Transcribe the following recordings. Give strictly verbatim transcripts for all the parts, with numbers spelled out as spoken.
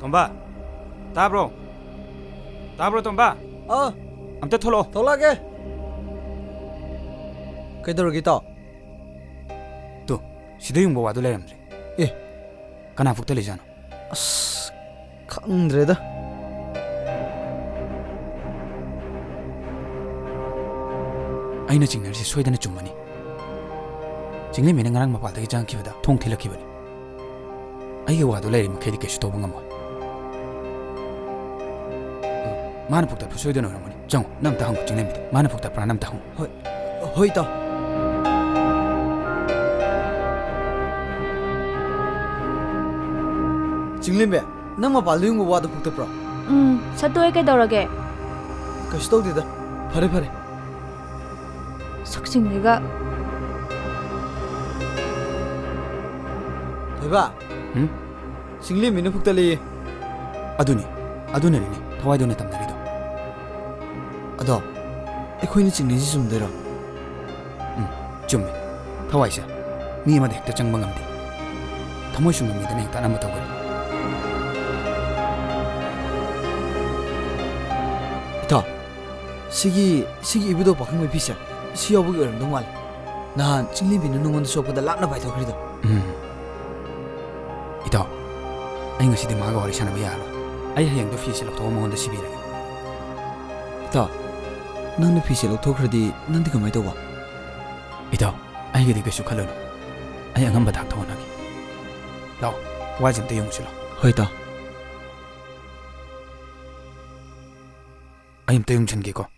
ꯇꯣꯝꯕ, ꯇꯥꯕ꯭ꯔꯣ? ꯇꯥꯕ꯭ꯔꯣ, ꯇꯣꯝꯕ? ꯑꯥ, ꯑꯝꯇ ꯊꯣꯛꯂꯛꯑꯣ꯫ ꯊꯣꯛꯂꯛꯑꯒꯦ꯫ ꯀꯩꯗꯧꯔꯒꯦ, ꯏꯇꯥꯎ? ꯇꯨ, ꯁꯤꯗ ꯌꯨꯡꯕ ꯋꯥꯗꯣ ꯂꯩꯔꯝꯗ꯭ꯔꯦ꯫ ꯑꯦ꯫ ꯀꯅꯥ ꯐꯨꯛꯇ ꯂꯩꯖꯥꯠꯅꯣ? ꯑꯁ, ꯈꯪꯗ꯭ꯔꯦꯗ꯫ ꯑꯩꯅ ꯆꯤꯡꯅꯔꯤꯁꯦ ꯁꯣꯏꯗꯅ ꯆꯨꯝꯃꯅꯤ꯫ ꯆꯤꯡꯂꯦꯝꯕꯤꯅ ꯉꯔꯥꯡ ꯃꯄꯥꯜꯗꯒꯤ ꯆꯪꯉꯛꯈꯤꯕꯗ ꯊꯣꯡ ꯊꯤꯜꯂꯛꯈꯤꯕꯅꯤ꯫ ꯑꯩꯒꯤ ꯋꯥꯗꯣ ꯂꯩꯔꯤ ꯃꯈꯩꯗꯤ ꯀꯩꯁꯨ ꯇꯧꯕ ꯉꯝꯃꯣꯏ꯫ ꯃꯥꯅ ꯐꯨꯛꯇꯠꯄ ꯁꯣꯏꯗꯅ ꯑꯣꯏꯔꯝꯒꯅꯤ꯫ ꯆꯪꯉꯣ, ꯅꯪ ꯑꯝꯇ ꯍꯪꯉꯣ, ꯆꯤꯡꯂꯦꯝꯕꯤꯗ꯫ ꯃꯥꯅ ꯐꯨꯛꯇꯠꯄ꯭ꯔꯥ, ꯅꯪ ꯑꯝꯇ ꯍꯪꯉꯣ꯫ ꯍꯣꯏ, ꯍꯣꯏ, ꯏꯇꯥꯎ꯫ ꯆꯤꯡꯂꯦꯝꯕꯤ, ꯅꯪ ꯃꯄꯥꯜꯗ ꯌꯨꯡꯕ ꯋꯥꯗꯣ ꯐꯨꯛꯇꯠꯄ꯭ꯔꯣ? ꯎꯝ, ꯁꯠꯇꯣꯛꯑꯦ, ꯀꯩꯗꯧꯔꯒꯦ? ꯀꯩꯁꯨ ꯇꯧꯗꯦꯗ꯫ ꯐꯔꯦ, ꯐꯔꯦ꯫ ꯁꯛꯁꯤꯡꯁꯤꯒ꯫ ꯊꯣꯏꯕ꯫ ꯍꯨꯝ? ꯆꯤꯡꯂꯦꯝꯕꯤꯅ ꯐꯨꯛꯇꯠꯂꯦꯌꯦ꯫ ꯑꯗꯨꯅꯤ, ꯑꯗꯨꯅꯅꯤꯅꯦ ꯊꯋꯥꯏꯗꯨꯅ ꯇꯝꯅꯔꯤꯗꯣ꯫ ꯑꯗꯣ, ꯑꯩꯈꯣꯏꯅ ꯆꯤꯡꯅꯩꯁꯤ ꯆꯨꯝꯗꯣꯏꯔꯣ? ꯎꯝ, ꯆꯨꯝꯃꯤ꯫ ꯊꯋꯥꯏꯁꯦ ꯃꯤ ꯑꯃꯗ ꯍꯦꯛꯇ ꯆꯪꯕ ꯉꯝꯗꯦ꯫ ꯊꯃꯣꯏ ꯁꯨꯡꯕ ꯃꯤꯗꯅ ꯍꯦꯛꯇ ꯑꯅꯝꯕ ꯇꯧꯒꯜꯂꯤ꯫ ꯏꯇꯥꯎ, ꯁꯤꯒꯤ, ꯁꯤꯒꯤ ꯏꯕꯨꯙꯧ ꯄꯥꯈꯪꯕꯒꯤ ꯐꯤꯁꯦ ꯁꯤ ꯌꯥꯎꯕꯒꯤ ꯑꯣꯏꯔꯝꯗꯧ ꯃꯥꯜꯂꯦ꯫ ꯅꯍꯥꯟ ꯆꯤꯡꯂꯦꯝꯕꯤꯅ ꯅꯉꯣꯟꯗ ꯁꯣꯛꯄꯗ ꯂꯥꯞꯅ ꯄꯥꯏꯊꯣꯛꯈ꯭ꯔꯤꯗꯣ꯫ ꯎꯝ꯫ ꯏꯇꯥꯎ, ꯑꯩ ꯉꯁꯤꯗꯤ ꯃꯥꯒ ꯋꯥꯔꯤ ꯁꯥꯟꯅꯕ ꯌꯥꯔꯔꯣꯏ꯫ ꯑꯩ ꯍꯌꯦꯡꯗꯣ ꯐꯤꯁꯦ ꯂꯧꯊꯣꯛꯑꯒ ꯃꯉꯣꯟꯗ ꯁꯤꯕꯤꯔꯒꯦ꯫ ꯏꯇꯥꯎ, ꯅꯪꯅ ꯐꯤꯁꯦ ꯂꯧꯊꯣꯛꯈ꯭ꯔꯗꯤ ꯅꯪꯗꯤ ꯀꯃꯥꯏꯅ ꯇꯧꯕ? ꯏꯇꯥꯎ, ꯑꯩꯒꯤꯗꯤ ꯀꯩꯁꯨ ꯈꯜꯂꯨꯅꯨ꯫ ꯑꯩ ꯑꯉꯝꯕ ꯊꯥꯛꯇ ꯍꯣꯠꯅꯒꯦ꯫ ꯂꯥꯎ, ꯋꯥꯏꯁꯦ ꯑꯝꯇ ꯌꯦꯡꯉꯨꯁꯤ ꯂꯥꯎ꯫ ꯍꯣꯏ, ꯏꯇꯥꯎ꯫ ꯑꯩ ꯑꯝꯇ ꯌꯨꯡꯁꯟꯒꯦꯀꯣ꯫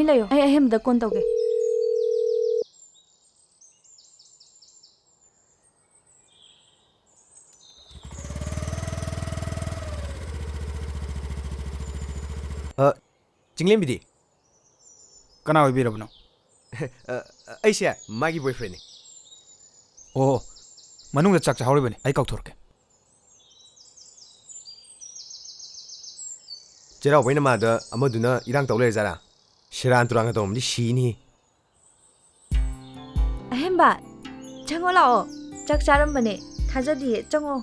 ꯂꯩꯌꯣ, ꯑꯩ ꯑꯍꯦꯟꯕꯗ ꯀꯣꯟ ꯇꯧꯒꯦ꯫ ꯑ, ꯆꯤꯡꯂꯦꯝꯕꯤꯗꯤ? ꯀꯅꯥ ꯑꯣꯏꯕꯤꯔꯕꯅꯣ? ꯑ, ꯑꯩꯁꯦ ꯃꯥꯒꯤ boyfriendꯅꯤ꯫ ꯑꯣ, ꯃꯅꯨꯡꯗ ꯆꯥꯛ ꯆꯥꯍꯧꯔꯤꯕꯅꯤ, ꯑꯩ ꯀꯧꯊꯣꯔꯛꯀꯦ꯫ ꯆꯩꯔꯥꯎꯕꯩ ꯅꯃꯥꯗ ꯑꯃꯗꯨꯅ ꯏꯔꯥꯡ ꯇꯧ ꯂꯩꯔꯖꯥꯠꯂꯥ? ꯁꯦꯔꯥꯟ ꯇꯨꯔꯥꯟꯒ ꯇꯧꯔꯝꯃꯗꯤ ꯁꯤꯅꯤ꯫ ꯑꯍꯦꯟꯕ, ꯆꯪꯉꯣ ꯂꯥꯛꯑꯣ꯫ ꯆꯥꯛ ꯆꯥꯔꯝꯕꯅꯦ, ꯊꯥꯖꯗꯤꯌꯦ, ꯆꯪꯉꯣ꯫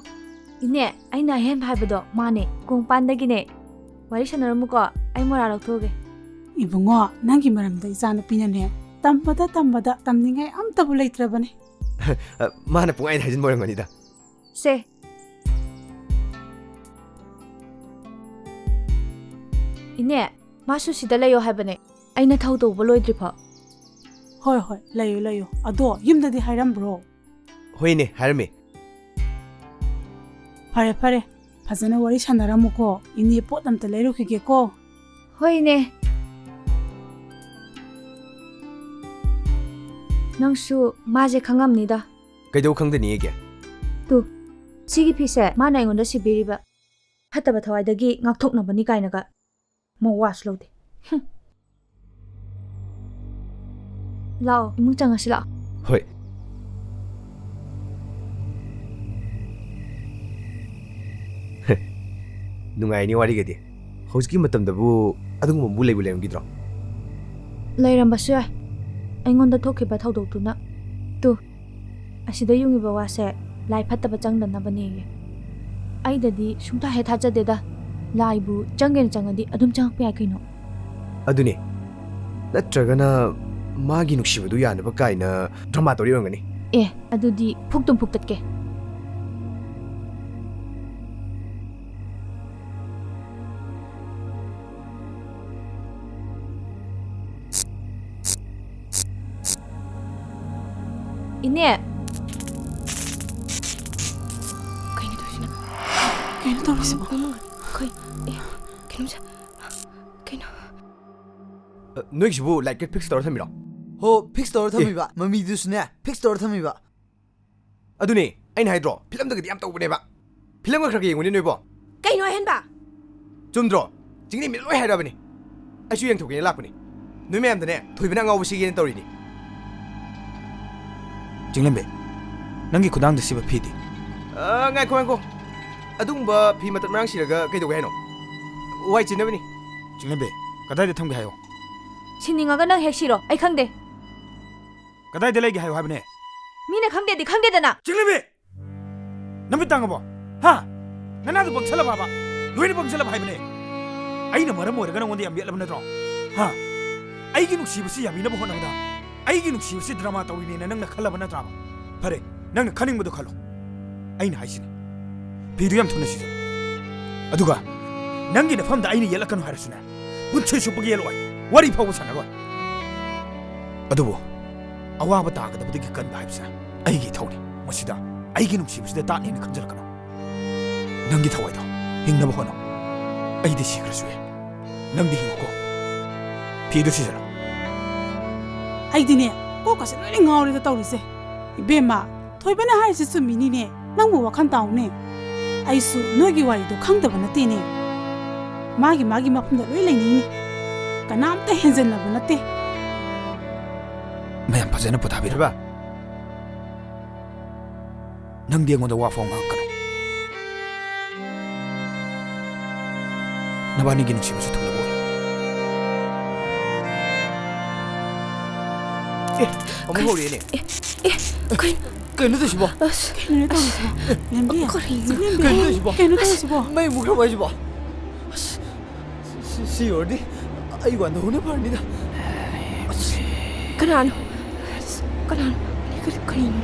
ꯏꯅꯦ, ꯑꯩꯅ ꯑꯍꯦꯟꯕ ꯍꯥꯏꯕꯗꯣ ꯃꯥꯅꯦ, ꯀꯣꯡꯄꯥꯟꯗꯒꯤꯅꯦ꯫ ꯋꯥꯔꯤ ꯁꯥꯟꯅꯔꯝꯃꯨꯀꯣ, ꯑꯩ ꯃꯣꯔꯥ ꯂꯧꯊꯣꯛꯑꯒꯦ꯫ ꯏꯕꯨꯡꯉꯣ, ꯅꯪꯒꯤ ꯃꯔꯝꯗ ꯏꯆꯥꯅꯨꯄꯤꯅꯅꯦ ꯇꯝꯕꯗ ꯇꯝꯕꯗ ꯇꯝꯅꯤꯡꯉꯥꯏ ꯑꯝꯇꯕꯨ ꯂꯩꯇ꯭ꯔꯕꯅꯦ꯫ ꯑ, ꯃꯥꯅ ꯄꯨꯡꯍꯥꯏꯗ ꯍꯥꯏꯖꯤꯟꯕ ꯑꯣꯏꯔꯝꯒꯅꯤꯗ꯫ ꯁꯦ꯫ ꯏꯅꯦ, ꯃꯥꯁꯨ ꯁꯤꯗ ꯂꯩꯌꯣ ꯍꯥꯏꯕꯅꯦ꯫ ꯑꯩꯅ ꯊꯧ ꯇꯧꯕ ꯂꯣꯏꯗ꯭ꯔꯤꯐꯥꯎ꯫ ꯍꯣꯏ, ꯍꯣꯏ, ꯂꯩꯌꯨ, ꯂꯩꯌꯨ꯫ ꯑꯗꯣ ꯌꯨꯝꯗꯗꯤ ꯍꯥꯏꯔꯝꯕ꯭ꯔꯣ? ꯍꯣꯏꯅꯦ, ꯍꯥꯏꯔꯝꯃꯦ꯫ ꯐꯔꯦ, ꯐꯔꯦ꯫ ꯐꯖꯅ ꯋꯥꯔꯤ ꯁꯥꯟꯅꯔꯝꯃꯨꯀꯣ꯫ ꯏꯅꯦ ꯄꯣꯠ ꯑꯝꯇ ꯂꯩꯔꯨꯈꯤꯒꯦꯀꯣ꯫ ꯍꯣꯏ, ꯏꯅꯦ꯫ ꯅꯪꯁꯨ ꯃꯥꯁꯦ ꯈꯪꯉꯝꯅꯤꯗ꯫ ꯀꯩꯗꯧ ꯈꯪꯗꯅꯤꯒꯦ? ꯇꯨ, ꯁꯤꯒꯤ ꯐꯤꯁꯦ ꯃꯥꯅ ꯑꯩꯉꯣꯟꯗ ꯁꯤꯕꯤꯔꯤꯕ꯫ ꯐꯠꯇꯕ ꯊꯋꯥꯏꯗꯒꯤ ꯉꯥꯛꯊꯣꯛꯅꯕꯅꯤ ꯀꯥꯏꯅꯒ꯫ ꯃꯋꯥꯁꯨ ꯂꯧꯗꯦ꯫ ꯍꯨꯝ꯫ ꯂꯥꯛꯑꯣ, ꯏꯃꯨꯡ ꯆꯪꯉꯁꯤ ꯂꯥꯛꯑꯣ꯫ ꯍꯣꯏ꯫ ꯅꯨꯡꯉꯥꯏꯅꯤ ꯋꯥꯔꯤꯒꯗꯤ꯫ ꯍꯧꯖꯤꯛꯀꯤ ꯃꯇꯝꯗꯕꯨ ꯑꯗꯨꯒꯨꯝꯕꯕꯨ ꯂꯩꯕꯨ ꯂꯩꯔꯝꯈꯤꯗ꯭ꯔꯣ? ꯂꯩꯔꯝꯕꯁꯨ ꯌꯥꯏ꯫ ꯑꯩꯉꯣꯟꯗ ꯊꯣꯛꯈꯤꯕ ꯊꯧꯗꯣꯛꯇꯨꯅ꯫ ꯇꯨ, ꯑꯁꯤꯗ ꯌꯨꯡꯉꯤꯕ ꯋꯥꯁꯦ ꯂꯥꯏ ꯐꯠꯇꯕ ꯆꯪꯗꯅꯕꯅꯦꯌꯦ꯫ ꯑꯩꯗꯗꯤ ꯁꯨꯡꯊꯥ ꯍꯦꯛ ꯊꯥꯖꯗꯦꯗ꯫ ꯂꯥꯏꯕꯨ ꯆꯪꯒꯦꯅ ꯆꯪꯉꯗꯤ ꯑꯗꯨꯝ ꯆꯪꯉꯛꯄ ꯌꯥꯏ ꯀꯩꯅꯣ꯫ ꯑꯗꯨꯅꯦ꯫ ꯅꯠꯇ꯭ꯔꯒꯅ ꯃꯥꯒꯤ ꯅꯨꯡꯁꯤꯕꯗꯨ ꯌꯥꯅꯕ ꯀꯥꯏꯅ drama ꯇꯧꯔꯤ ꯑꯣꯏꯔꯝꯒꯅꯤ꯫ ꯑꯦ, ꯑꯗꯨꯗꯤ ꯐꯨꯛꯇꯨꯝ ꯐꯨꯛꯇꯠꯀꯦ꯫ ꯏꯅꯦ! ꯀꯩꯅꯣ ꯇꯧꯔꯤꯁꯤꯅ? ꯀꯩꯅꯣ ꯇꯧꯔꯤꯁꯤꯕꯣ? ꯃꯃꯥ, ꯀꯩ-, ꯑꯦ, ꯀꯩꯅꯣꯝꯁꯦ-, ꯀꯩꯅꯣ? ꯑ, ꯅꯣꯏꯒꯤꯁꯤꯕꯨ ꯂꯥꯏꯠꯀ ꯐꯤꯛꯁ ꯇꯧꯔ ꯊꯝꯃꯤꯔꯣ? ꯍꯣ, ꯐꯤꯛꯁ ꯇꯧꯔ ꯑꯦ꯫ ꯊꯝꯃꯤꯕ, ꯃꯃꯤꯗꯨꯁꯨꯅꯦ, ꯐꯤꯛꯁ ꯇꯧꯔ ꯊꯝꯃꯤꯕ꯫ ꯑꯗꯨꯅꯦ ꯑꯩꯅ ꯍꯥꯏꯗ꯭ꯔꯣ, ꯐꯤꯂꯝꯗꯒꯗꯤ ꯌꯥꯝ ꯇꯧꯕꯅꯦꯕ꯫ ꯐꯤꯂꯝꯒ ꯈꯔ ꯈꯔ ꯌꯦꯡꯉꯨꯅꯦ ꯅꯣꯏꯕꯣ꯫ ꯀꯩꯅꯣ ꯑꯍꯦꯟꯕ? ꯆꯨꯝꯗ꯭ꯔꯣ? ꯆꯤꯡꯂꯦꯝꯕꯤꯅ ꯂꯣꯏ ꯍꯥꯏꯔꯕꯅꯤ꯫ ꯑꯩꯁꯨ ꯌꯦꯡꯊꯣꯛꯀꯦꯅ ꯂꯥꯛꯄꯅꯤ꯫ ꯅꯣꯏ ꯃꯌꯥꯝꯗꯅꯦ ꯊꯣꯏꯕꯅ ꯑꯉꯥꯎꯕ ꯁꯤꯒꯦꯅ ꯇꯧꯔꯤꯅꯤ꯫ ꯆꯤꯡꯂꯦꯝꯕꯤ, ꯅꯪꯒꯤ ꯈꯨꯗꯥꯡꯗ ꯁꯤꯕ ꯐꯤꯗꯤ? ꯑ, ꯉꯥꯏꯈꯣ, ꯉꯥꯏꯈꯣ꯫ ꯑꯗꯨꯒꯨꯝꯕ ꯐꯤ ꯃꯇꯠ ꯃꯔꯥꯡ ꯁꯤꯔꯒ ꯀꯩꯗꯧꯒꯦ ꯍꯥꯏꯅꯣ? ꯋꯥꯏ ꯆꯤꯟꯅꯕꯅꯤ꯫ ꯆꯤꯡꯂꯦꯝꯕꯤ, ꯀꯗꯥꯏꯗ ꯊꯝꯒꯦ ꯍꯥꯏꯌꯣ? ꯁꯤꯅꯤꯡꯉꯒ ꯅꯪ ꯍꯦꯛ ꯁꯤꯔꯣ, ꯑꯩ ꯈꯪꯗꯦ꯫ ꯀꯗꯥꯏꯗ ꯂꯩꯒꯦ ꯍꯥꯏꯌꯣ ꯍꯥꯏꯕꯅꯦ꯫ ꯃꯤꯅ ꯈꯪꯗꯦꯗꯤ ꯈꯪꯗꯦꯗꯅ꯫ ꯆꯤꯡꯂꯦꯝꯕꯤ! ꯅꯃꯤꯠ ꯇꯥꯡꯉꯕꯣ? ꯍꯥ? ꯅꯅꯥꯗꯣ ꯄꯪꯁꯜꯂꯕꯕ? ꯂꯣꯏꯅ ꯄꯪꯁꯜꯂꯕ ꯍꯥꯏꯕꯅꯦ꯫ ꯑꯩꯅ ꯃꯔꯝ ꯑꯣꯏꯔꯒ ꯅꯪꯉꯣꯟꯗ ꯌꯥꯝ ꯌꯦꯠꯂꯕ ꯅꯠꯇ꯭ꯔꯣ? ꯍꯥ? ꯑꯩꯒꯤ ꯅꯨꯡꯁꯤꯕꯁꯤ ꯌꯥꯕꯤꯅꯕ ꯍꯣꯠꯅꯕꯗ, ꯑꯩꯒꯤ ꯅꯨꯡꯁꯤꯕꯁꯤ ꯗ꯭ꯔꯃꯥ ꯇꯧꯔꯤꯅꯦꯅ ꯅꯪꯅ ꯈꯜꯂꯕ ꯅꯠꯇ꯭ꯔꯥꯕ? ꯐꯔꯦ, ꯅꯪꯅ ꯈꯟꯅꯤꯡꯕꯗꯣ ꯈꯜꯂꯣ꯫ ꯑꯩꯅ ꯍꯥꯏꯁꯤꯅꯤ, ꯐꯤꯗꯨ ꯌꯥꯝ ꯊꯨꯅ ꯁꯤꯖꯤꯜꯂꯨ꯫ ꯑꯗꯨꯒ ꯅꯪꯒꯤ ꯅꯐꯝꯗ ꯑꯩꯅ ꯌꯦꯠꯂꯛꯀꯅꯨ ꯍꯥꯏꯔꯁꯨꯅꯦ, ꯄꯨꯟꯁꯤ ꯆꯨꯞꯄꯒꯤ ꯌꯦꯠꯂꯣꯏ꯫ ꯋꯥꯔꯤ ꯐꯥꯎꯕ ꯁꯥꯟꯅꯔꯣꯏ꯫ ꯑꯗꯨꯕꯨ ꯑꯋꯥꯕ ꯇꯥꯒꯗꯕꯗꯒꯤ ꯀꯟꯕ ꯍꯥꯏꯕꯁꯦ ꯑꯩꯒꯤ ꯏꯊꯧꯅꯤ꯫ ꯃꯁꯤꯗ ꯑꯩꯒꯤ ꯅꯨꯡꯁꯤꯕꯁꯤꯗ ꯇꯥꯠꯅꯦꯅ ꯈꯟꯖꯔꯛꯀꯅꯨ꯫ ꯅꯪꯒꯤ ꯊꯋꯥꯏꯗꯣ ꯍꯤꯡꯅꯕ ꯍꯣꯠꯅꯧ꯫ ꯑꯩꯗꯤ ꯁꯤꯈ꯭ꯔꯁꯨ ꯌꯥꯏ, ꯅꯪꯗꯤ ꯍꯤꯡꯉꯨꯀꯣ꯫ ꯐꯤꯗꯨ ꯁꯤꯖꯔꯣ꯫ ꯑꯩꯗꯤꯅꯦ, ꯀꯣꯛꯀꯁꯦ ꯂꯣꯏꯅ ꯉꯥꯎꯔꯦꯗ ꯇꯧꯔꯤꯁꯦ꯫ ꯏꯕꯦꯝꯃ, ꯊꯣꯏꯕꯅ ꯍꯥꯏꯔꯤꯁꯦ ꯆꯨꯝꯃꯤꯅꯤꯅꯦ꯫ ꯅꯪꯕꯨ ꯋꯥꯈꯜ ꯇꯥꯎꯅꯦ꯫ ꯑꯩꯁꯨ ꯅꯣꯏꯒꯤ ꯋꯥꯔꯤꯗꯣ ꯈꯪꯗꯕ ꯅꯠꯇꯦꯅꯦ꯫ ꯃꯥꯒꯤ ꯃꯥꯒꯤ ꯃꯐꯝꯗ ꯂꯣꯏ ꯂꯩꯅꯩꯅꯦ꯫ ꯀꯅꯥꯝꯇ ꯍꯦꯟꯖꯟꯅꯕ ꯅꯠꯇꯦ꯫ ꯃꯌꯥꯝ ꯐꯖꯅ ꯄꯣꯊꯥꯕꯤꯔꯕ? ꯅꯪꯗꯤ ꯑꯩꯉꯣꯟꯗ ꯋꯥ ꯐꯥꯎ ꯉꯥꯡꯉꯛꯀꯅꯨ꯫ ꯅꯕꯥꯅꯤꯒꯤ ꯅꯨꯡꯁꯤꯕꯁꯨ ꯊꯨꯡꯅꯕ ꯑꯣꯏ꯫ ꯑꯦ, ꯑꯃꯨꯛ ꯍꯧꯔꯛꯑꯦꯅꯦ꯫ ꯑꯦ, ꯑꯦ, ꯀꯩꯅꯣ? ꯀꯩꯅꯣ ꯇꯧꯁꯤꯕꯣ? ꯑꯁ, ꯀꯩꯅꯣ ꯇꯧꯔꯤꯁꯤꯕꯣ? ꯂꯦꯝꯕꯤ, ꯀꯔꯤꯅꯣ? ꯂꯦꯝꯕꯤ, ꯀꯩꯅꯣ ꯇꯧꯁꯤꯕꯣ? ꯀꯩꯅꯣ ꯑꯁ, ꯇꯧꯔꯤꯁꯤꯕꯣ? ꯃꯩ ꯃꯨꯠꯈ꯭ꯔꯕ ꯍꯥꯏꯁꯤꯕꯣ? ꯑꯁ, ꯁꯤ, ꯁꯤ ꯑꯣꯏꯔꯗꯤ ꯑꯩ ꯋꯥꯟꯗ ꯍꯧꯅ ꯐꯔꯅꯤꯗ꯫ ꯑꯁ, ꯀꯅꯥꯅꯣ? ꯑꯁ, ꯀꯅꯥꯅꯣ? ꯀꯔꯤ, ꯀꯔꯤꯅꯣ?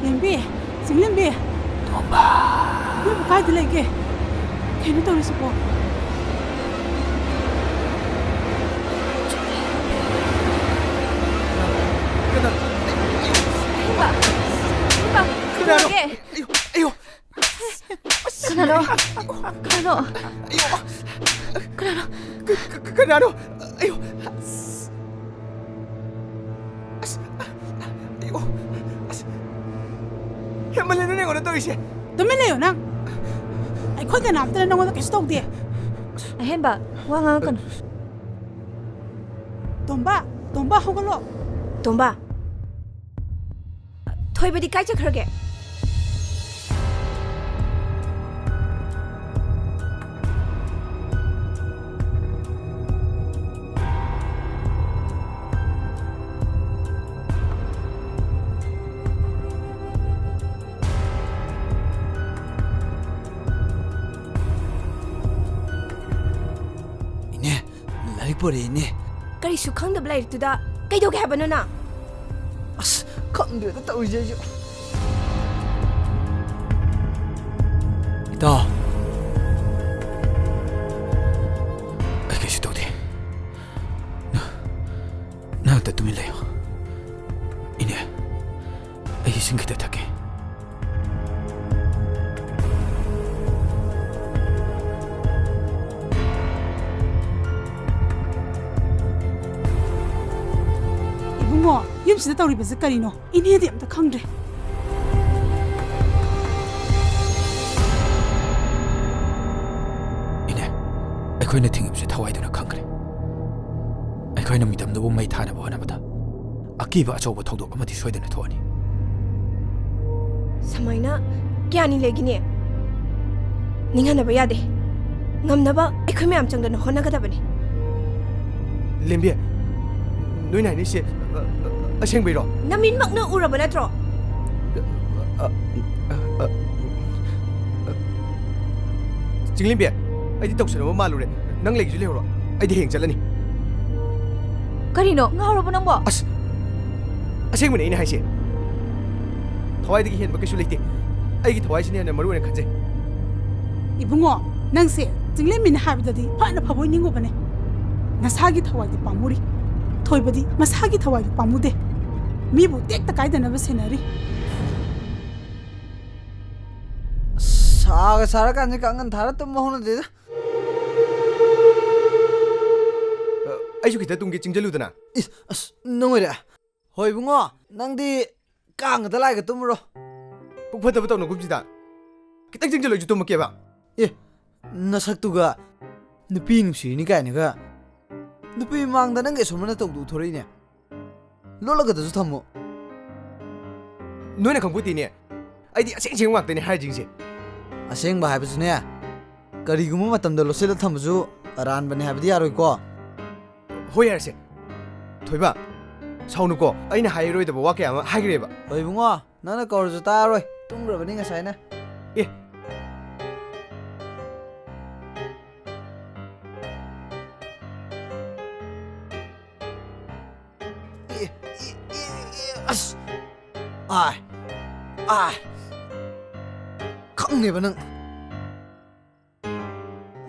ꯂꯦꯝꯕꯤ, ꯆꯤꯡꯂꯦꯝꯕꯤ꯫ ꯇꯣꯝꯕ꯫ ꯅꯣꯏꯕꯨ ꯀꯥꯏꯗ ꯂꯩꯒꯦ? ꯀꯩꯅꯣ ꯇꯧꯔꯤꯁꯤꯕꯣ? ꯀꯅꯥ? ꯑꯍꯤꯡꯕ! ꯑꯍꯤꯡꯕ! ꯀꯅꯥꯅꯣ? ꯀꯩꯗꯧꯔꯒꯦ? ꯑꯌꯣ, ꯑꯌꯣ꯫ ꯀꯅꯥꯅꯣ? ꯀꯅꯥꯅꯣ? ꯑꯌꯣ꯫ ꯀꯅꯥꯅꯣ? ꯀ-, ꯀ-, ꯀ-, ꯀꯅꯥꯅꯣ? ꯑꯌꯣ! ꯑꯁ! ꯑꯁ! ꯑꯌꯣ! ꯑꯁ! ꯍꯦꯟꯃꯜꯂꯦꯅꯦ ꯅꯪꯉꯣꯟꯗ ꯇꯧꯔꯤꯁꯦ! ꯇꯨꯃꯤꯟ ꯂꯩꯌꯣ ꯅꯪ! ꯑꯩꯈꯣꯏ ꯀꯅꯥꯝꯇꯅ ꯅꯪꯉꯣꯟꯗ ꯀꯩꯁꯨ ꯇꯧꯗꯦ꯫ ꯑꯍꯦꯟꯕ, ꯋꯥ ꯉꯥꯡꯉꯛꯀꯅꯨ꯫ ꯇꯣꯝꯕ! ꯇꯣꯝꯕ, ꯍꯧꯒꯠꯂꯣ! ꯇꯣꯝꯕ! ꯊꯣꯏꯕꯗꯤ ꯀꯥꯏ ꯆꯠꯈ꯭ꯔꯒꯦ? ꯏꯅꯦ, ꯂꯥꯏꯔꯤꯛ ꯄꯨꯔꯛꯏꯅꯦ꯫ ꯀꯔꯤꯁꯨ ꯈꯪꯗꯕ ꯂꯥꯏꯔꯤꯛꯇꯨꯗ ꯀꯩꯗꯧꯒꯦ ꯍꯥꯏꯕꯅꯣ ꯅꯪ? ꯑꯁ, ꯈꯪꯗ꯭ꯔꯦꯗ ꯇꯧꯔꯤꯁꯦ ꯑꯩꯁꯨ꯫ ꯏꯇꯥꯎ, ꯑꯩ ꯀꯩꯁꯨ ꯇꯧꯗꯦ꯫ ꯅ-, ꯅꯪ ꯑꯝꯇ ꯇꯨꯃꯤꯟ ꯂꯩꯌꯣ꯫ ꯏꯅꯦ, ꯑꯩ ꯏꯁꯤꯡ ꯈꯤꯇ ꯊꯛꯀꯦ꯫ ꯏꯕꯨꯡꯉꯣ, ꯌꯨꯝꯁꯤꯗ ꯇꯧꯔꯤꯕꯁꯦ ꯀꯔꯤꯅꯣ? ꯏꯅꯦꯗꯤ ꯑꯝꯇ ꯈꯪꯗ꯭ꯔꯦ꯫ ꯏꯅꯦ, ꯑꯩꯈꯣꯏꯅ ꯊꯤꯡꯉꯤꯕꯁꯦ ꯊꯋꯥꯏꯗꯨꯅ ꯈꯪꯈ꯭ꯔꯦ꯫ ꯑꯩꯈꯣꯏꯅ ꯃꯤꯇꯝꯗꯨꯕꯨ ꯃꯩ ꯊꯥꯅꯕ ꯍꯣꯠꯅꯕꯗ ꯑꯀꯤꯕ ꯑꯆꯧꯕ ꯊꯧꯗꯣꯛ ꯑꯃꯗꯤ ꯁꯣꯏꯗꯅ ꯊꯣꯛꯑꯅꯤ꯫ ꯁꯨꯃꯥꯏꯅ ꯀꯌꯥꯅꯤ ꯂꯩꯒꯅꯤ? ꯅꯤꯡꯍꯟꯅꯕ ꯌꯥꯗꯦ꯫ ꯉꯝꯅꯕ ꯑꯩꯈꯣꯏ ꯃꯌꯥꯝ ꯆꯪꯗꯅ ꯍꯣꯠꯅꯒꯗꯕꯅꯤ꯫ ꯂꯦꯝꯕꯤ, ꯅꯣꯏꯅ ꯍꯥꯏꯅꯩꯁꯦ, ꯑ, ꯑ, ꯑꯁꯦꯡꯕꯩꯔꯣ? ꯅꯃꯤꯠꯃꯛꯅ ꯎꯔꯕ ꯅꯠꯇ꯭ꯔꯣ? ꯑ, ꯑ, ꯑ, ꯑ, ꯆꯤꯡꯂꯦꯝꯕꯤ, ꯑꯩꯗꯤ ꯇꯧꯁꯟꯅꯕ ꯃꯥꯜꯂꯨꯔꯦ꯫ ꯅꯪ ꯂꯩꯒꯦꯁꯨ ꯂꯩꯍꯧꯔꯣ꯫ ꯑꯩꯗꯤ ꯍꯌꯦꯡ ꯆꯠꯂꯅꯤ꯫ ꯀꯔꯤꯅꯣ? ꯉꯥꯎꯔꯕꯣ ꯅꯪꯕꯣ? ꯑꯁ! ꯑꯁꯦꯡꯕꯅꯦ ꯑꯩꯅ ꯍꯥꯏꯁꯦ꯫ ꯊꯋꯥꯏꯗꯒꯤ ꯍꯦꯟꯕ ꯀꯩꯁꯨ ꯂꯩꯇꯦ꯫ ꯑꯩꯒꯤ ꯊꯋꯥꯏꯁꯤꯅ ꯍꯦꯟꯅ ꯃꯔꯨ ꯑꯣꯏꯅ ꯈꯟꯖꯩ꯫ ꯏꯕꯨꯡꯉꯣ, ꯅꯪꯁꯦ ꯆꯤꯡꯂꯦꯝꯕꯤꯅ ꯍꯥꯏꯕꯗꯗꯤ ꯐꯅ ꯐꯕꯣꯏ ꯅꯤꯡꯉꯨꯕꯅꯦ꯫ ꯅꯁꯥꯒꯤ ꯊꯋꯥꯏꯗꯤ ꯄꯥꯝꯃꯨꯔꯤ꯫ ꯊꯣꯏꯕꯗꯤ ꯃꯁꯥꯒꯤ ꯊꯋꯥꯏꯗꯤ ꯄꯥꯝꯃꯨꯗꯦ꯫ ꯃꯤꯕꯨ ꯇꯦꯛꯇ ꯀꯥꯏꯗꯅꯕ ꯁꯦꯟꯅꯔꯤ꯫ ꯁꯥꯒ ꯁꯥꯔꯀꯥꯟꯁꯤ ꯀꯥꯡꯒꯟ ꯊꯥꯔ ꯇꯨꯝꯕ ꯍꯧꯅꯗꯦꯗ꯫ ꯑꯩꯁꯨ ꯈꯤꯇ ꯇꯨꯝꯒꯦ, ꯆꯤꯡꯖꯜꯂꯨꯗꯅ꯫ ꯏꯁ, ꯑꯁ, ꯅꯪ ꯑꯣꯏꯔꯦ꯫ ꯍꯣꯏ ꯏꯕꯨꯡꯉꯣ, ꯅꯪꯗꯤ ꯀꯥꯡꯒꯗ ꯂꯥꯏꯒ ꯇꯨꯝꯃꯨꯔꯣ꯫ ꯄꯨꯛ ꯐꯠꯇꯕ ꯇꯧꯅꯒꯨꯝꯁꯤꯗ꯫ ꯈꯤꯇꯪ ꯆꯤꯡꯖꯜꯂꯣ, ꯑꯩꯁꯨ ꯇꯨꯝꯃꯛꯀꯦꯕ꯫ ꯑꯦ, ꯅꯁꯛꯇꯨꯒ ꯅꯨꯄꯤ ꯅꯨꯡꯁꯤꯔꯤꯅꯤ ꯀꯥꯏꯅꯒ ꯅꯨꯄꯤ ꯃꯃꯥꯡꯗ ꯅꯪꯒꯤ ꯑꯁꯨꯝꯅ ꯇꯧꯗꯨ ꯊꯣꯔꯛꯏꯅꯦ꯫ ꯂꯣꯠꯂꯒꯗꯁꯨ ꯊꯝꯃꯨ꯫ ꯅꯣꯏꯅ ꯈꯪꯄꯣꯠꯇꯦꯅꯦ꯫ ꯑꯩꯗꯤ ꯑꯁꯦꯡ ꯑꯁꯦꯡꯕ ꯉꯥꯛꯇꯅꯦ ꯍꯥꯏꯔꯤꯁꯤꯡꯁꯦ꯫ ꯑꯁꯦꯡꯕ ꯍꯥꯏꯕꯁꯨꯅꯦ, ꯀꯔꯤꯒꯨꯝꯕ ꯃꯇꯝꯗ ꯂꯣꯠꯁꯤꯜꯂ ꯊꯝꯕꯁꯨ ꯑꯔꯥꯟꯕꯅꯦ ꯍꯥꯏꯕꯗꯤ ꯌꯥꯔꯣꯏꯀꯣ꯫ ꯍꯣꯏ, ꯌꯥꯔꯦꯁꯦ꯫ ꯊꯣꯏꯕ, ꯁꯥꯎꯅꯨꯀꯣ, ꯑꯩꯅ ꯍꯥꯏꯔꯔꯣꯏꯗꯕ ꯋꯥ ꯀꯌꯥ ꯑꯃ ꯍꯥꯏꯈ꯭ꯔꯦꯕ꯫ ꯍꯣꯏ ꯏꯕꯨꯡꯉꯣ, ꯅꯪꯅ ꯀꯧꯔꯁꯨ ꯇꯥꯔꯣꯏ, ꯇꯨꯝꯈ꯭ꯔꯕꯅꯤ ꯉꯁꯥꯏꯅ꯫ ꯑꯦ꯫ ꯑꯦ, ꯑꯦ, ꯑꯦ, ꯑꯦ, ꯑꯁ! ꯑꯥꯏ! ꯑꯥꯏ! ꯈꯪꯅꯦꯕ ꯅꯪ꯫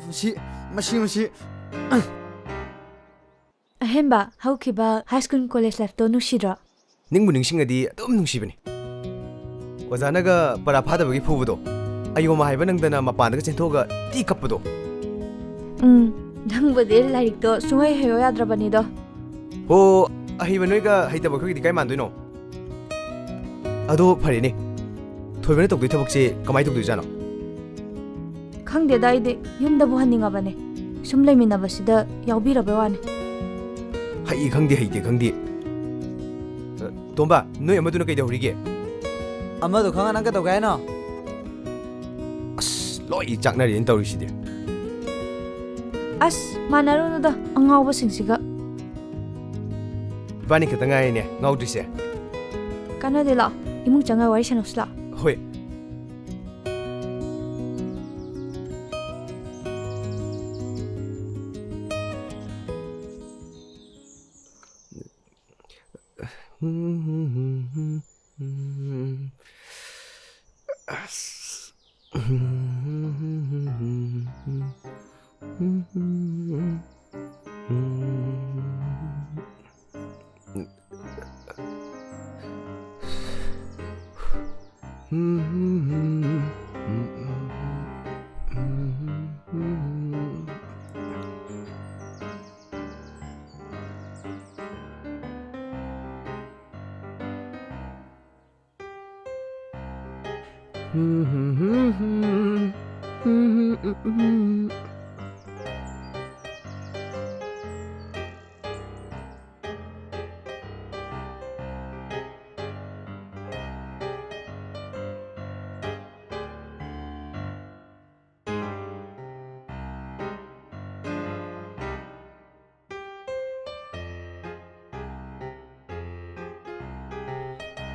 ꯃꯁꯤ, ꯃꯁꯤ, ꯃꯁꯤ꯫ ꯑꯍꯦꯟꯕ, ꯍꯧꯈꯤꯕ high school college lifeꯇꯣ ꯅꯨꯡꯁꯤꯗ꯭ꯔꯣ? ꯅꯤꯡꯕꯨ ꯅꯤꯡꯁꯤꯡꯉꯗꯤ ꯑꯗꯨꯝ ꯅꯨꯡꯁꯤꯕꯅꯤ꯫ ꯑꯣꯖꯥꯅꯒ ꯄꯔꯥ ꯐꯥꯗꯕꯒꯤ ꯐꯨꯕꯗꯣ, ꯑꯌꯣꯃ ꯍꯥꯏꯕ ꯅꯪꯗꯅ ꯃꯄꯥꯟꯗꯒ ꯆꯦꯟꯊꯣꯛꯑꯒ ꯇꯤ ꯀꯞꯄꯗꯣ꯫ ꯎꯝ, ꯅꯪꯕꯨꯗꯤ ꯂꯥꯏꯔꯤꯛꯇꯣ ꯁꯨꯡꯍꯩ ꯍꯩꯌꯣ ꯌꯥꯗ꯭ꯔꯕꯅꯤꯗꯣ꯫ ꯍꯣ, ꯑꯍꯩꯕ ꯅꯣꯏꯒ ꯍꯩꯇꯕ ꯑꯩꯈꯣꯏꯒꯗꯤ ꯀꯥꯏ ꯃꯥꯟꯗꯣꯏꯅꯣ? ꯑꯗꯣ ꯐꯔꯦꯅꯦ, ꯊꯣꯏꯕꯅ ꯇꯧꯗꯣꯏ ꯊꯕꯛꯁꯦ ꯀꯃꯥꯏ ꯇꯧꯗꯣꯏꯖꯥꯠꯅꯣ? ꯈꯪꯗꯦꯗ, ꯑꯩꯗꯤ ꯌꯨꯝꯗꯕꯨ ꯍꯟꯅꯤꯡꯉꯕꯅꯦ꯫ ꯁꯨꯝ ꯂꯩꯃꯤꯟꯅꯕꯁꯤꯗ ꯌꯥꯎꯕꯤꯔꯕꯩ ꯋꯥꯅꯦ꯫ ꯍꯩ ꯈꯪꯗꯦ, ꯍꯩꯇꯦ ꯈꯪꯗꯦ꯫ ꯑ, ꯇꯣꯝꯕ, ꯅꯣꯏ ꯑꯃꯗꯨꯅ ꯀꯩꯗꯧꯔꯤꯒꯦ? ꯑꯃꯗꯣ ꯈꯪꯉ ꯅꯪ ꯀꯩꯗꯧꯒꯦ ꯍꯥꯏꯅꯣ? ꯑꯁ, ꯂꯣꯏ ꯆꯥꯛꯅꯔꯦꯅ ꯇꯧꯔꯤꯁꯤꯗꯤ꯫ ꯑꯁ, ꯃꯥꯟꯅꯔꯨꯅꯨꯗ, ꯑꯉꯥꯎꯕꯁꯤꯡꯁꯤꯒ꯫ ꯏꯕꯥꯅꯤ ꯈꯛꯇ ꯉꯥꯏꯔꯦꯅꯦ ꯉꯥꯎꯗ꯭ꯔꯤꯁꯦ꯫ ꯀꯥꯟꯅꯗꯦ, ꯂꯥꯛꯑꯣ, ꯏꯃꯨꯡ ꯆꯪꯉꯒ ꯋꯥꯔꯤ ꯁꯥꯟꯅꯧꯁꯤ ꯂꯥꯛꯑꯣ꯫ ꯍꯣꯏ꯫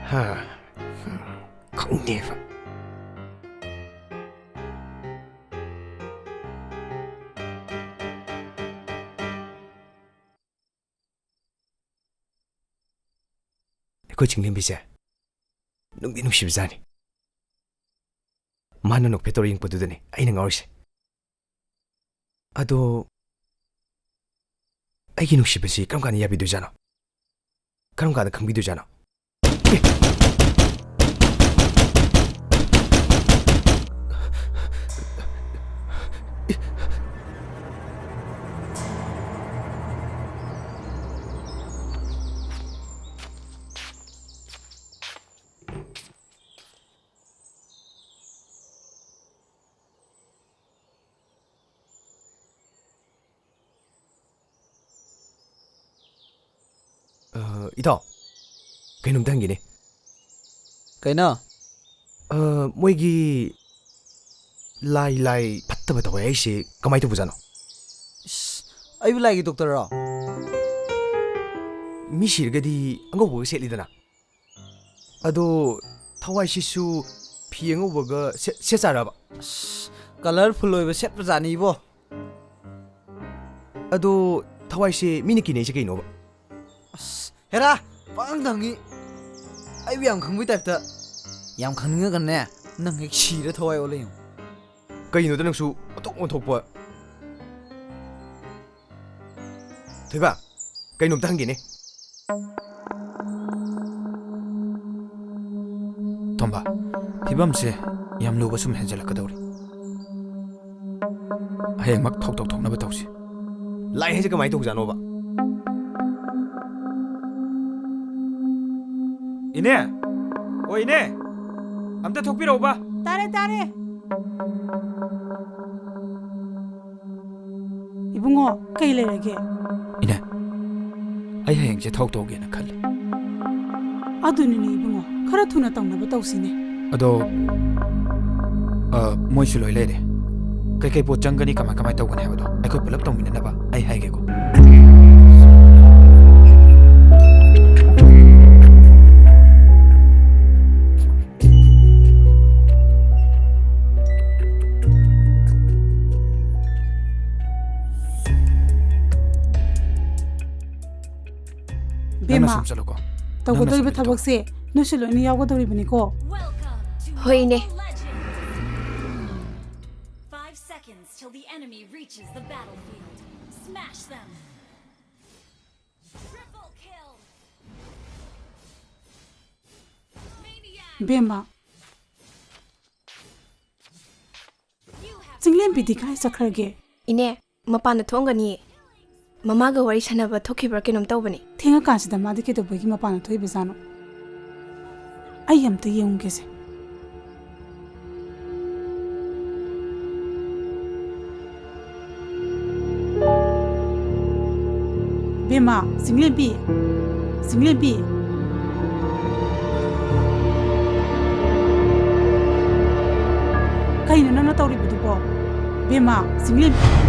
ꯍꯥ, ꯈꯪꯗꯦꯕ꯫ ꯑꯩꯈꯣꯏ ꯆꯤꯡꯂꯦꯝꯕꯤꯁꯦ ꯅꯨꯡꯗꯤ ꯅꯨꯡꯁꯤꯕꯖꯥꯠꯅꯤ꯫ ꯃꯥꯅ ꯅꯣꯛꯐꯦꯠ ꯇꯧꯔ ꯌꯦꯡꯉꯛꯄꯗꯨꯗꯅꯤ ꯑꯩꯅ ꯉꯥꯎꯔꯤꯁꯦ꯫ ꯑꯗꯣ ꯑꯩꯒꯤ ꯅꯨꯡꯁꯤꯕꯁꯤ ꯀꯔꯝ ꯀꯥꯟꯗ ꯌꯥꯕꯤꯗꯣꯏꯖꯥꯠꯅꯣ? ꯀꯔꯝ ꯀꯥꯟꯗ ꯈꯪꯕꯤꯗꯣꯏꯖꯥꯠꯅꯣ? ꯑ, ꯏꯇꯥꯎ, ꯀꯩꯅꯣꯝꯇ ꯍꯪꯒꯦꯅꯦ꯫ ꯀꯩꯅꯣ? ꯑ, ꯃꯣꯏꯒꯤ ꯂꯥꯏ, ꯂꯥꯏ ꯐꯠꯇꯕ ꯇꯧꯋꯦ ꯍꯥꯏꯁꯦ ꯀꯃꯥꯏ ꯇꯧꯕꯖꯥꯠꯅꯣ? ꯏꯁ, ꯑꯩꯕꯨ ꯂꯥꯏꯒꯤ ꯗꯣꯛꯇꯔꯔꯣ? ꯃꯤ ꯁꯤꯔꯒꯗꯤ ꯑꯉꯧꯕꯒ ꯁꯦꯠꯂꯤꯗꯅ꯫ ꯑꯗꯣ ꯊꯋꯥꯏꯁꯤꯁꯨ ꯐꯤ ꯑꯉꯧꯕꯒ ꯁꯦꯠ-, ꯁꯦꯠꯆꯥꯔꯕ? ꯑꯁ, colourful ꯑꯣꯏꯕ ꯁꯦꯠꯄꯖꯥꯠꯅꯤ ꯏꯕꯣ꯫ ꯑꯗꯣ ꯊꯋꯥꯏꯁꯦ ꯃꯤꯅ ꯀꯤꯅꯩꯁꯦ ꯀꯩꯅꯣꯕ? ꯑꯁ, ꯍꯦꯔꯥ, ꯄꯪꯍꯪꯗ ꯍꯪꯉꯤ꯫ ꯑꯩꯕꯨ ꯌꯥꯝ ꯈꯪꯕꯩ typeꯇ꯫ ꯌꯥꯝ ꯈꯪꯅꯤꯡꯉꯒꯅꯦ, ꯅꯪ ꯍꯦꯛ ꯁꯤꯔ ꯊꯋꯥꯏ ꯑꯣꯜꯂ ꯌꯦꯡꯉꯨ꯫ ꯀꯩꯅꯣꯗ ꯅꯪꯁꯨ ꯑꯣꯟꯊꯣꯛ ꯑꯣꯟꯊꯣꯛꯄ꯫ ꯊꯣꯏꯕ, ꯀꯩꯅꯣꯝꯇ ꯍꯪꯒꯦꯅꯦ꯫ ꯇꯣꯝꯕ, ꯐꯤꯕꯝꯁꯦ ꯌꯥꯝ ꯂꯨꯕ ꯁꯨꯝ ꯍꯦꯟꯖꯜꯂꯛꯀꯗꯧꯔꯤ꯫ ꯍꯌꯦꯡꯃꯛ ꯊꯧꯗꯣꯛ ꯊꯣꯛꯅꯕ ꯇꯧꯁꯤ꯫ ꯂꯥꯏ ꯍꯥꯏꯁꯦ ꯀꯃꯥꯏꯅ ꯇꯧꯖꯥꯠꯅꯣꯕ? ꯏꯅꯦ! ꯑꯣ ꯏꯅꯦ! ꯑꯝꯇ ꯊꯣꯛꯄꯤꯔꯛꯎꯕ꯫ ꯇꯥꯔꯦ, ꯇꯥꯔꯦ꯫ ꯏꯕꯨꯡꯉꯣ, ꯀꯩ ꯂꯩꯔꯒꯦ? ꯏꯅꯦ, ꯑꯩ ꯍꯌꯦꯡꯁꯦ ꯊꯧ ꯇꯧꯒꯦꯅ ꯈꯜꯂꯤ꯫ ꯑꯗꯨꯅꯤꯅꯦ ꯏꯕꯨꯡꯉꯣ, ꯈꯔ ꯊꯨꯅ ꯇꯧꯅꯕ ꯇꯧꯁꯤꯅꯦ꯫ ꯑꯗꯣ, ꯑ, ꯃꯣꯏꯁꯨ ꯂꯣꯏ ꯂꯩꯔꯦ꯫ ꯀꯩꯀꯩ ꯄꯣꯠ ꯆꯪꯒꯅꯤ, ꯀꯃꯥꯏ ꯀꯃꯥꯏ ꯇꯧꯒꯅꯤ ꯍꯥꯏꯕꯗꯣ ꯑꯩꯈꯣꯏ ꯄꯨꯂꯞ ꯇꯧꯃꯤꯟꯅꯅꯕ ꯑꯩ ꯍꯥꯏꯒꯦꯀꯣ꯫ ꯅꯪꯅ ꯕꯦꯝꯃ, ꯁꯨꯝ ꯆꯠꯂꯨꯀꯣ꯫ ꯅꯪꯅ ꯁꯨꯝ ꯊꯕꯛꯁꯦ ꯅꯣꯏꯁꯨ ꯂꯣꯏꯅ ꯌꯥꯎꯒꯗꯧꯔꯤꯕꯅꯤꯀꯣ꯫ ꯍꯣꯏꯅꯦ꯫ Five seconds till the enemy reaches the battlefield. Smash them. Triple kill. ꯕꯦꯝꯃ, ꯆꯤꯡꯂꯦꯝꯕꯤꯗꯤ ꯀꯥꯏ ꯆꯠꯈ꯭ꯔꯒꯦ? ꯏꯅꯦ, ꯃꯄꯥꯟꯗ ꯊꯣꯛꯑꯝꯒꯅꯤꯌꯦ꯫ ꯃꯃꯥꯒ ꯋꯥꯔꯤ ꯁꯥꯟꯅꯕ ꯊꯣꯛꯈꯤꯕ꯭ꯔꯥ ꯀꯩꯅꯣꯝ ꯇꯧꯕꯅꯦ꯫ ꯊꯦꯡꯉꯀꯥꯟꯁꯤꯗ ꯃꯥꯗꯤ ꯀꯩꯗꯧꯕꯒꯤ ꯃꯄꯥꯟꯗ ꯊꯣꯛꯏꯕꯖꯥꯠꯅꯣ? ꯑꯩ ꯑꯝꯇ ꯌꯦꯡꯉꯨꯒꯦꯁꯦ꯫ ꯕꯦꯝꯃ, ꯆꯤꯡꯂꯦꯝꯕꯤ, ꯆꯤꯡꯂꯦꯝꯕꯤ꯫ ꯀꯩꯅꯣ ꯅꯪꯅ ꯇꯧꯔꯤꯕꯗꯨꯕꯣ? ꯕꯦꯝꯃ, ꯆꯤꯡꯂꯦꯝꯕꯤ꯫